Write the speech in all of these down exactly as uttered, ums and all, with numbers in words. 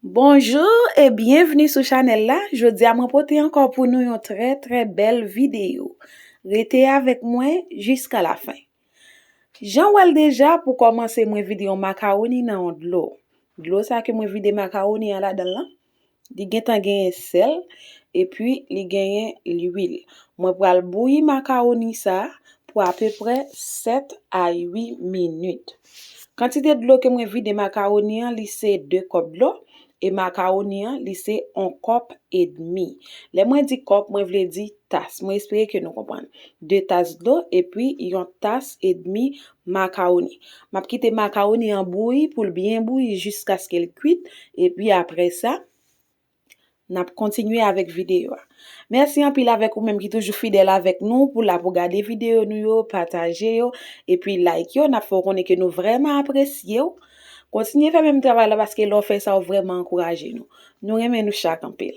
Bonjou e byenvni sou chanèl la. Jodi a mwen pote ankò pou nou yon trè, trè bèl videyo. Rete avèk mwen jiska lafen. Jan w wè l deja, pou kòmanse, mwen vide yon makawoni nan yon dlo. Dlo sa ke mwen vide makawoni an ladan l lan, li gentan genyen sèl, epi li genyen lwil. Mwen pral bouyi makawoni sa pou apeprè sèt a uit minit. Kantite dlo ke mwen vide makawoni an, li se de kòp dlo, e makawoni an, li se yon kòp edmi. Lè mwen di kòp, mwen vle di tas. Mwen espere ke nou konprann. De tas dlo, epi yon tas edmi makawoni. M ap kite makawoni an bouyi pou l byen bouyi jiskaske l kwit, epi apre sa, n ap kontinye avèk videyo a. Mèsi anpil avèk ou menm ki toujou fidèl avèk nou, pou la pou gade videyo nou yo, pataje yo, epi like yo. N ap fè w konnen ke nou vrèman apresye w. Kontinye fè menm travay la, paske lè w fè sa, w vrèman ankouraje nou. Nou renmen nou chak anpil.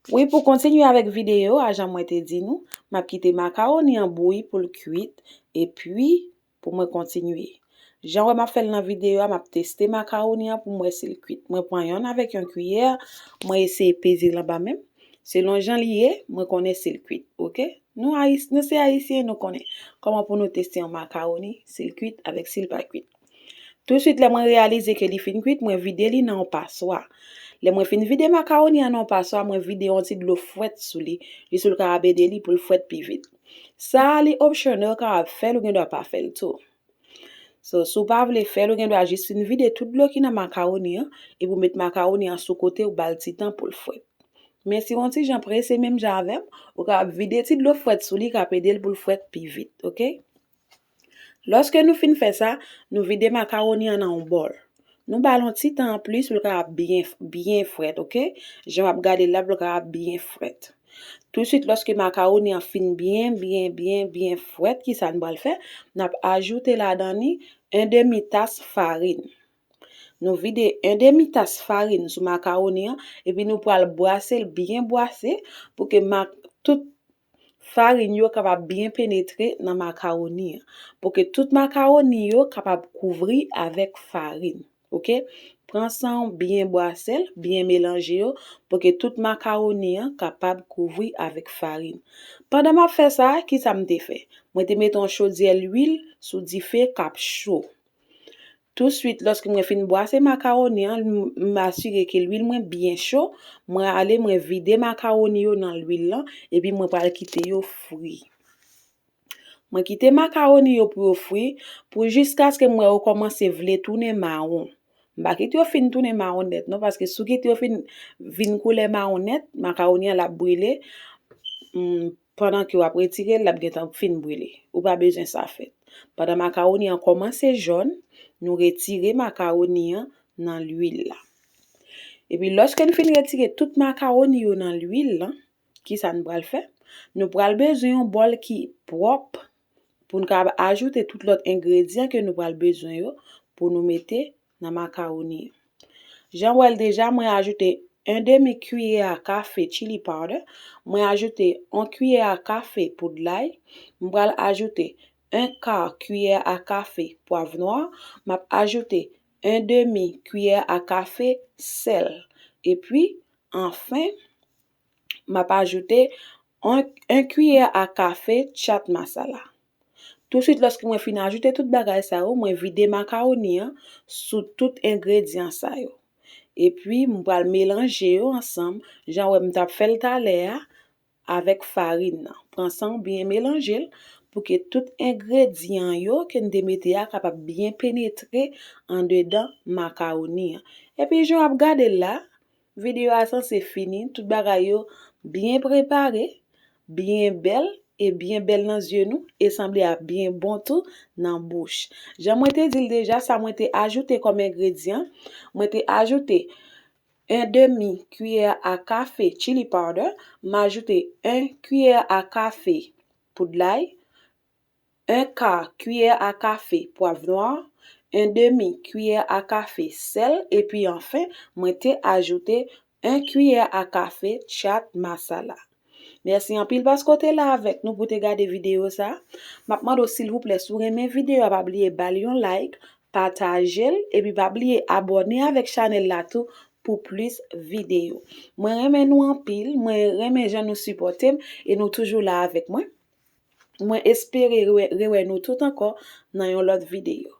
Wi, pou kontinye avèk videyo a, jan mwen te di nou, m ap kite makawoni an bouyi pou l kwit, epi pou mwen kontinye. Jan w wè m ap fè l nan videyo a, m ap teste makawoni an pou m wè si l kwit. Mwen pran yonn avèk yon kiyè, mwen eseye peze l anba men m. Selon jan li ye, mwen konnen si l kwit, oke? Nou Ayis-, nou se Ayisyen, nou konnen kòman pou nou teste yon makawoni, si l kwit avèk si l pa kwit. Tousuit, lè mwen reyalize ke li fin kwit, mwen vide li nan yon paswa. Lè mwen fin vide makawoni an nan yon paswa, mwen vide yon ti dlo frèt sou li, jis pou l kapab ede li pou l frèt pi vit. Sa a, li optional, ou kapab fè l, ou gen dwa pa fè l tou. So, si w pa vle fè l, ou gen dwa jis fin vide tout dlo ki nan makawoni an, epi w met makawoni an sou kote, ou ba l ti tan pou l frèt. Men si w yon ti jan prese menm jan avè m, ou kapab vide ti dlo frèt sou li, k ap ede l pou l frèt pi vit, oke? Lòske nou fin fè sa, nou vide makawoni an nan yon bòl. Nou ba l yon ti tan anplis pou l kapab byen, byen frèt, oke? Jan w ap gade l la, pou l kapab byen frèt. Tousuit, lòske makawoni an fin byen, byen, byen, byen frèt, kisa n pral fè? N ap ajoute ladan li yon demi tas farin. Nou vide yon demi tas farin sou makawoni an, epi nou pral bwase l byen bwase pou ke ma-, tout farin yo kapab byen penetre nan makawoni an, pou ke tout makawoni yo kapab kouvri avèk farin. Oke? Pran san w, byen bwase l, byen melanje yo, pou ke tout makawoni an kapab kouvri avèk farin. Pandan m ap fè sa, kisa m te fè? Mwen te mete yon chodyè lwil sou dife k ap cho. Tousuit, lòske mwen fin bwase makawoni an, m, m asire ke lwil mwen byen cho, mwen ale, mwen vide makawoni yo nan lwil lan, epi mwen pral kite yo fri. Mwen kite makawoni yo pou yo fri, pou jiskaske m wè yo kòmanse vle tounen mawon. M pa kite yo fin tounen mawon nèt, non, paske si w kite yo fin vin koulè mawon nèt, makawoni an l ap brile, mm, pandan ke w ap retire l, l ap gentan fin brile. Ou pa bezwen sa fèt. Pandan makawoni an kòmanse jòn, nou retire makawoni an nan lwil la. Epi lòske n fin retire tout makawoni yo nan lwil lan, kisa n pral fè? Nou pral bezwen yon bòl ki pwòp pou n kapab ajoute tout lòt engredyan ke nou pral bezwen yo pou nou mete nan makawoni an. Jan w wè l deja, mwen ajoute yon demi kiyè a kafe chili powder, mwen ajoute yon kiyè a kafe poud lay, m pral ajoute yon ka kiyè a kafe pwav nwa, m ap ajoute yon demi kiyè a kafe sèl, epi, anfen, m ap ajoute yon, yon kiyè a kafe chat masala. Tousuit, lòske mwen fin ajoute tout bagay sa yo, mwen vide makawoni an sou tout engredyan sa yo. Epi, m pral melanje yo ansanm, jan w wè m t ap fè l talè a, avèk farin nan. Pran san w byen melanje l pou ke tout engredyan yo ke n te mete a kapab byen penetre andedan makawoni an. Epi, jan w ap gade l la, videyo a sanse fini, tout bagay yo byen prepare, byen bèl, e byen bèl nan zye nou, e sanble ap byen bon tou nan bouch. Jan mwen te di l deja, sa mwen te ajoute kòm engredyan, mwen te ajoute yon demi kiyè a kafe chili powder, m ajoute yon kiyè a kafe poud lay, yon ka kiyè a kafe pwav nwa, yon demi kiyè a kafe sèl, epi anfen, mwen te ajoute yon kiyè a kafe chat masala. Mèsi anpil paske w te la avèk nou pou te gade videyo sa. M ap mande w silvouplè, si w renmen videyo a, pa bliye ba l yon like, pataje l, epi pa bliye abòne avèk chanèl la tou pou plis videyo. Mwen renmen nou anpil, mwen renmen jan nou sipòte m e nou toujou la avèk mwen. Mwen espere rewè, rewè nou tout ankò nan yon lòt videyo.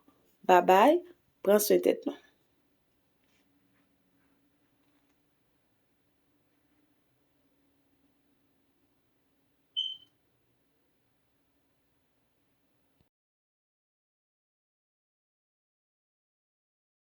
Babay, pran swen tèt nou.